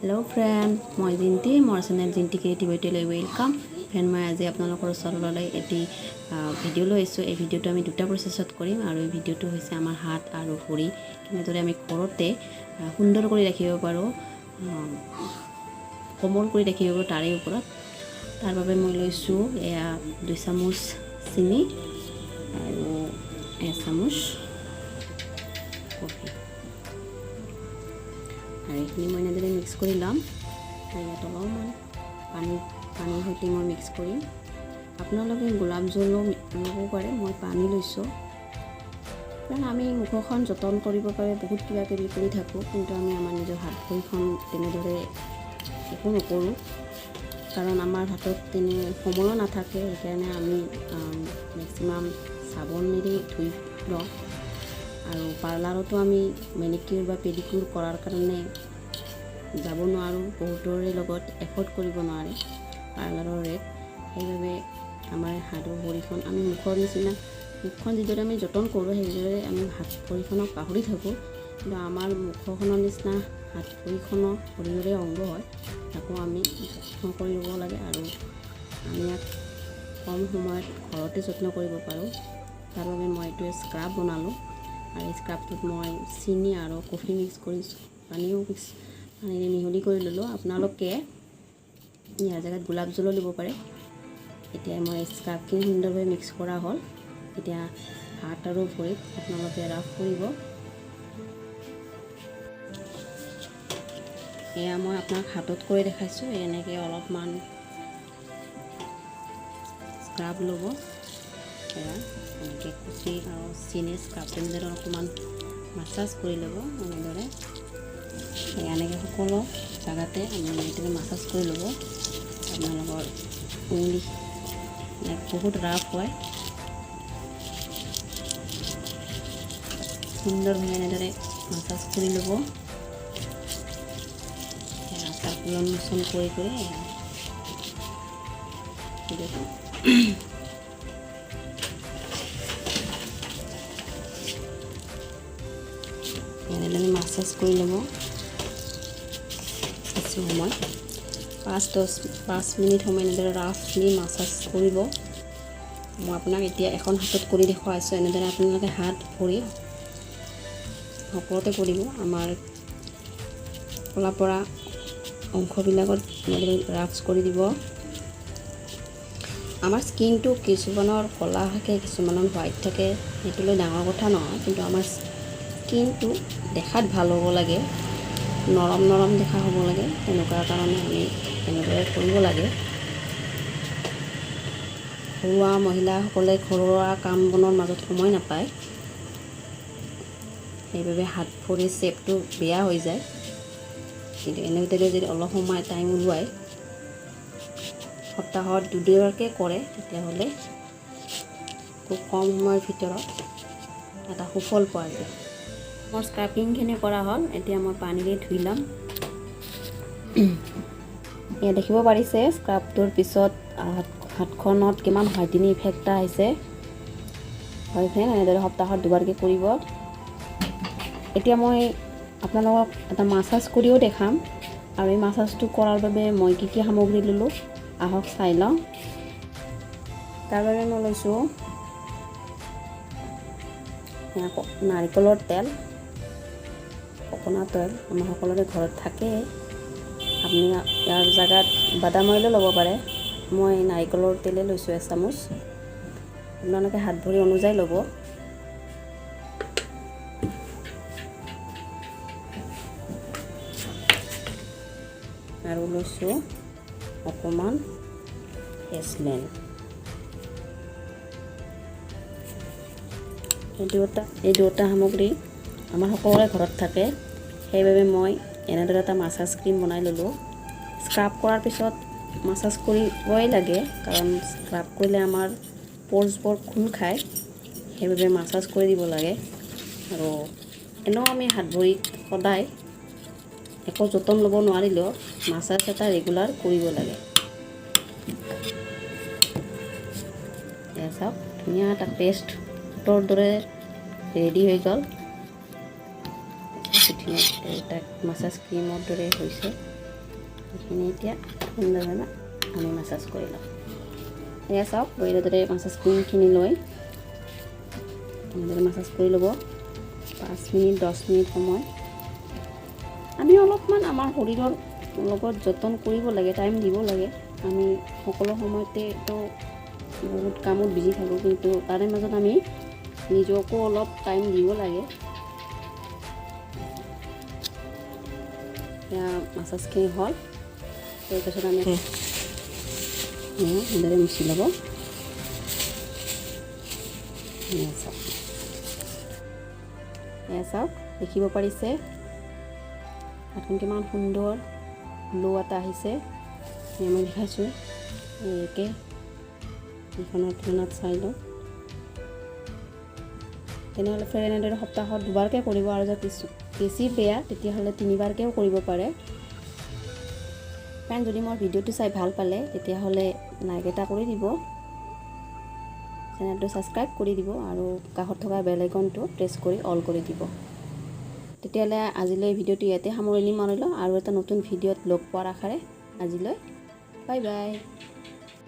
Hello' friend, মই জিন্তি। মোৰ channel জিন্তি ক্ৰিয়েটিভিটিলৈ welcome. Friend, মই আজি আপোনালোকৰ ওচৰলৈ এটি ভিডিঅ' লৈ আহিছোঁ। এই ভিডিঅ'টো আমি দুটা প্ৰচেছত কৰিম আৰু এই ভিডিঅ'টো হৈছে আমাৰ হাত আৰু ভৰি কেনেদৰে আমি ঘৰতে সুন্দৰ কৰি ৰাখিব পাৰোঁ, কোমল কৰি ৰাখিব পাৰোঁ তাৰে ওপৰত। তাৰ বাবে মই লৈছোঁ এয়া 2 চামুচ চেনি আৰু এচামুচ কফি আৰু এইখিনি মই এনেদৰে মিক্স কৰি ল'ম আৰু ইয়াত অলপমান পানীৰ সৈতে মই মিক্স কৰিম। আপোনালোকে গোলাপ জলো ল'ব পাৰে, মই পানী লৈছোঁ। কাৰণ আমি মুখখন যতন কৰিবৰ বাবে বহুত কিবা কিবি কৰি থাকোঁ, কিন্তু আমি আমাৰ নিজৰ হাত ভৰিখন তেনেদৰে একো নকৰোঁ, কাৰণ আমাৰ হাতত তেনে সময়ো নাথাকে। সেইকাৰণে আমি মেক্সিমাম চাবোনেৰেই ধুই লওঁ আৰু পাৰ্লাৰতো আমি মেনিকিউৰ বা পেডিকিউৰ কৰাৰ কাৰণে যাব নোৱাৰোঁ। বহুতৰে লগত এফৰ্ড কৰিব নোৱাৰে পাৰ্লাৰৰ ৰেট। সেইবাবে আমাৰ হাতৰ ভৰিখন আমি মুখৰ নিচিনা, মুখখন যিদৰে আমি যতন কৰোঁ, সেইদৰে আমি হাত ভৰিখনক পাহৰি থাকোঁ। কিন্তু আমাৰ মুখখনৰ নিচিনা হাত ভৰিখনো শৰীৰৰে অংগ হয়, তাকো আমি যত্ন কৰি ল'ব লাগে আৰু আমি ইয়াক কম সময়ত ঘৰতে যত্ন কৰিব পাৰোঁ। তাৰ বাবে মই এইটো স্ক্ৰাব বনালোঁ আৰু এই স্ক্ৰাবটোত মই চেনি আৰু কফি মিক্স কৰিছোঁ, পানীও মিক্স পানীৰে মিহলি কৰি ল'লোঁ। আপোনালোকে ইয়াৰ জেগাত গোলাপ জলো দিব পাৰে। এতিয়া মই স্ক্ৰাবখিনি সুন্দৰভাৱে মিক্স কৰা হ'ল। এতিয়া হাত আৰু ভৰিত আপোনালোকে ৰাফ কৰিব। এয়া মই আপোনাক হাতত কৰি দেখাইছোঁ। এনেকৈ অলপমান স্ক্ৰাব ল'ব। এয়া এনেকৈ কফি আৰু চেনি স্ক্ৰাবটো এনেদৰে অকণমান মাছাজ কৰি ল'ব এনেদৰে। এনেকৈ সকলো জেগাতে আমি এনেদৰে মাছাজ কৰি ল'ব। আপোনালোকৰ উঙলি বহুত ৰাফ হয়। সুন্দৰভাৱে এনেদৰে মাছাজ কৰি ল'ব, তাৰ মোচন কৰি কৰি। ভিডিঅ'টো এনেদৰে মাছাজ কৰি ল'ব কিছু সময়, 5 10 5 মিনিট সময় এনেদৰে ৰাফলি মাছাজ কৰিব। মই আপোনাক এতিয়া এখন হাতত কৰি দেখুৱাইছোঁ। এনেদৰে আপোনালোকে হাত ভৰি সকলোতে কৰিব। আমাৰ ক'লা পৰা অংশবিলাকত এনেদৰে ৰাফ কৰি দিব। আমাৰ স্কিনটো কিছুমানৰ ক'লা থাকে, কিছুমানৰ হোৱাইট থাকে, সেইটো লৈ ডাঙৰ কথা নহয়। কিন্তু আমাৰ স্কিনটো দেখাত ভাল হ'ব লাগে, নৰম নৰম দেখা হ'ব লাগে। তেনেকুৱা কাৰণে আমি এনেদৰে কৰিব লাগে। ঘৰুৱা মহিলাসকলে ঘৰুৱা কাম বনৰ মাজত সময় নাপায়, সেইবাবে হাত ভৰিৰ শ্বেপটো বেয়া হৈ যায়। কিন্তু এনেদৰে যদি অলপ সময় টাইম ওলোৱাই সপ্তাহত দুবাৰকৈ কৰে, তেতিয়াহ'লে খুব কম সময়ৰ ভিতৰত এটা সুফল পোৱা যায়। মোৰ স্ক্ৰাবিংখিনি কৰা হ'ল। এতিয়া মই পানীৰে ধুই ল'ম। এয়া দেখিব পাৰিছে, স্ক্ৰাবটোৰ পিছত হাতখনত কিমান হোৱাইটেনিং ইফেক্ট এটা আহিছে। হয় ফ্ৰেণ্ড, এনেদৰে সপ্তাহত দুবাৰকৈ কৰিব। এতিয়া মই আপোনালোকক এটা মাছাজ কৰিও দেখাম আৰু এই মাছাজটো কৰাৰ বাবে মই কি কি সামগ্ৰী ল'লোঁ, আহক চাই লওঁ। তাৰ বাবে মই লৈছোঁ নাৰিকলৰ তেল, কক'নাট অইল, আমাৰ সকলোৰে ঘৰত থাকেই। আপুনি ইয়াৰ জেগাত বাদাম অইলো ল'ব পাৰে। মই নাৰিকলৰ তেলে লৈছোঁ এচামুচ। আপোনালোকে হাত ভৰি অনুযায়ী ল'ব। আৰু লৈছোঁ অকণমান ফেচলেন। এই দুয়োটা সামগ্ৰী আমাৰ সকলোৰে ঘৰত থাকে। সেইবাবে মই এনেদৰে এটা মাছাজ ক্ৰীম বনাই ল'লোঁ। স্ক্ৰাব কৰাৰ পিছত মাছাজ কৰিবই লাগে, কাৰণ স্ক্ৰাব কৰিলে আমাৰ প'ৰ্চবোৰ খোল খায়। সেইবাবে মাছাজ কৰি দিব লাগে। আৰু এনেও আমি হাত ভৰিত সদায় একো যতন ল'ব নোৱাৰিলেও মাছাজ এটা ৰেগুলাৰ কৰিব লাগে। এয়া চাওক, ধুনীয়া এটা পেষ্টৰ দৰে ৰেডি হৈ গ'ল। ধুনীয়া এটা মাছাজ ক্ৰীমৰ দৰে হৈছে। এইখিনি এতিয়া সুন্দৰভাৱে আমি মাছাজ কৰি ল'ম। এয়া চাওক, এনেদৰে মাছাজ ক্ৰীমখিনি লৈ এনেদৰে মাছাজ কৰি ল'ব 5 মিনিট 10 মিনিট সময়। আমি অলপমান আমাৰ শৰীৰৰ লগত যতন কৰিব লাগে, টাইম দিব লাগে। আমি সকলো সময়তেতো বহুত কামত বিজি থাকোঁ, কিন্তু তাৰে মাজত আমি নিজকো অলপ টাইম দিব লাগে। এয়া মাছাজখিনি হ'ল। তাৰপিছত আমি এনেদৰে মুচি ল'ব। চাওক, এয়া চাওক, দেখিব পাৰিছে হাতখন কিমান সুন্দৰ গ্ল' এটা আহিছে। মই দেখাইছোঁ একে এইখনৰ তুলনাত চাই লওঁ। তেনেহ'লে ফ্ৰেণ্ড, এনেদৰে সপ্তাহত দুবাৰকৈ কৰিব, আৰু যদি বেছি বেয়া তেতিয়াহ'লে তিনিবাৰকৈও কৰিব পাৰে। ফ্ৰেণ্ড, যদি মোৰ ভিডিঅ'টো চাই ভাল পালে তেতিয়াহ'লে লাইক এটা কৰি দিব, চেনেলটো ছাবস্ক্ৰাইব কৰি দিব আৰু কাষত থকা বেল আইকনটো প্ৰেছ কৰি অল কৰি দিব। তেতিয়াহ'লে আজিলৈ ভিডিঅ'টো ইয়াতে সামৰণি মাৰিলোঁ, আৰু এটা নতুন ভিডিঅ'ত লগ পোৱাৰ আশাৰে আজিলৈ বাই বাই।